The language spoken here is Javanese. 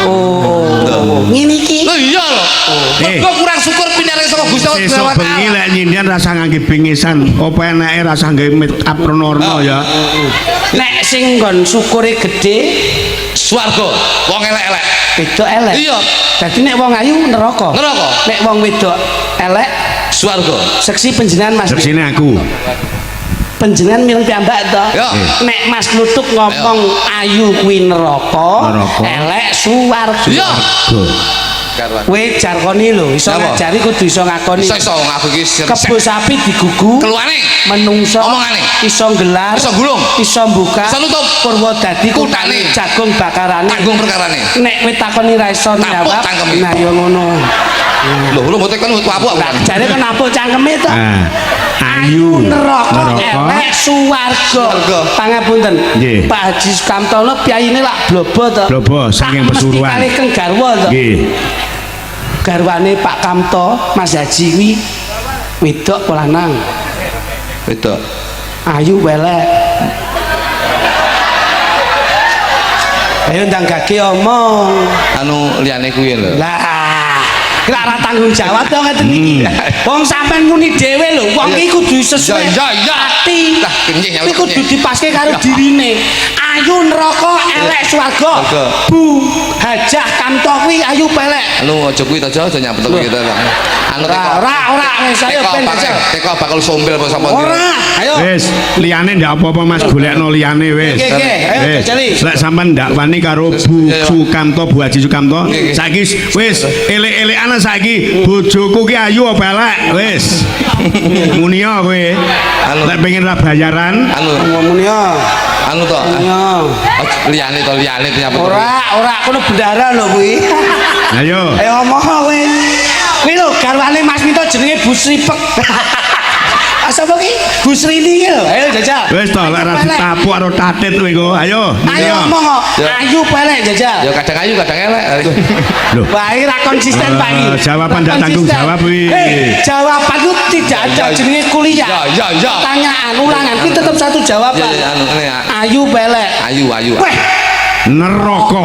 Oh, ngene iki. Lho iya lho. Mergo kurang syukur pinaringan saka Gusti Allah Sesuk Subhanahu wa bengi taala. lek nyindian rasa ngangge bingisan, apa enake rasa nggawe make up rono ya. Nek sing nggon syukure gedhe Swarga, wong elek-elek. Wedok elek. Iya. Dadi nek wong ayu neraka. Neraka. Nek wong wedok elek Swarga. Seksi panjenengan, Mas. Seksine aku. Panjenengan mireng piyambak to. Ya. Nek Mas Kluthuk ngomong ayu kuwi neraka, Neraka. Elek suwarga. Iya. Go. Karuan. Kowe jarkoni lho, iso Napa? ngajari kudu iso ngakoni. Iso iso aku iki Kebo sapi digugu, keluane menungso Omongane. Iso gelar, Iso gulung. Iso buka, Iso nutup. Purwodadi Kutane. Jagung bakarane. Tanggung perkarane. Nek kowe takoni ra iso Tapuk jawab, cangkeme. nah ya ngono. Lho, lho mboten kon apuk aku. Lah jare kon napuk cangkeme to. Ah, ayu Neraka, elek suwarga. Swarga. Pangapunten. Nggih. Pak Haji Sukamtono piyayine lak blobo to. Blobo, saking Lak mesti Pasuruan. Kalih keng garwa to. Nggih. Garwane Pak Kamto, Mas Haji kuwi wedok apa lanang? Wedok. Ayu welek. Ayo ndang gage omong. Anu liyane kuwi lho. Lah, ki lak ora tanggung jawab to ngeten iki. Wong sampean muni dhewe lho, wong iki kudu sesuai. Ya, ya, ya. Ati. Lah, kenyih, ya, Kuwi kudu kenyih. dipaske karo dirine. Ayu neraka, elek swarga. Swarga. Bu Hajah Kamto kuwi ayu pelek. Anu aja kuwi to aja aja nyambet kuwi to. Anu Ora, ora, ora, wis ayo teko ben bakal jajal. Teko bakal sombel apa sapa ndi. Ora, ayo. Wis, liyane ndak apa-apa Mas, golekno liyane wis. Oke, oke, ayo Wis. jajali. Lek sampean ndak wani karo Bu Iya, iya. Sukamto, Bu Haji Sukamto, Oke, oke. Saiki wis elek-elekan saiki bojoku ki ayu apa elek? Wis. Muni ya kowe. Anu. Lek pengen ra bayaran, Anu Ngomong ya. Anu to. Ya. Aja liyane to liyane nyambet. Ora, ora kono bendara lho kuwi. Ayo. Ayo ngomong kowe. Kuwi lho garwane Mas Minto jenenge Bu Sripek. Ah, sapa ki? Bu Srini ki lho. Ayo jajal. Wis to lek ra ditapuk karo tatit kowe engko. Ayo. Ayo Ayo. ngomong kok. Ya. Ayu pelek jajal. Ya kadang ayu kadang elek. Loh. Wah, ini ra konsisten Pak iki. Eh, jawaban ndak tanggung Konsisten. jawab kuwi. Hei, jawaban itu tidak ada Ya, ya. jenenge kuliah. Ya, ya, ya. Pertanyaan, ulangan kuwi tetep satu jawaban. Ya, ya, anu ngene ya. Ayu pelek. Ayu ayu. Weh, Neraka.